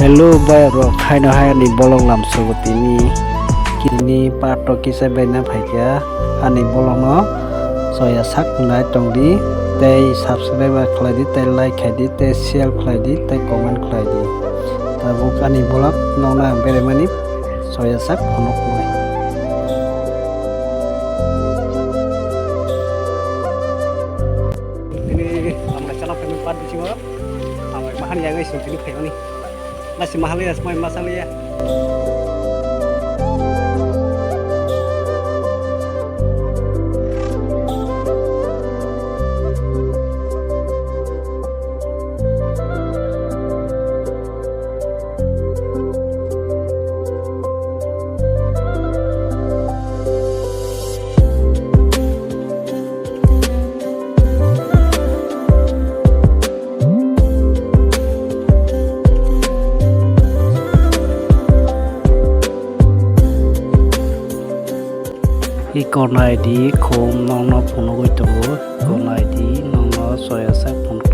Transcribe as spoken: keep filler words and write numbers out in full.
Hello bai rok, haino hai ani bolong lam sogo tini. Kini part o kisa bai na phaikha ani bolong no soya sak nai tong di, tei subscribe khlai di, tei like khai di, tei share khlai di, tei comment khlai di. Tabuk ani bolong no na beremani soya sak phunuk nai. Tini amra chana phaimani part bisingo amra mahani yagai sung tini phaimani. Nasi mahaliya, semai masaliya. I konai di khum nokno phunugwi tongo, konai di nokno soya sak phunuk.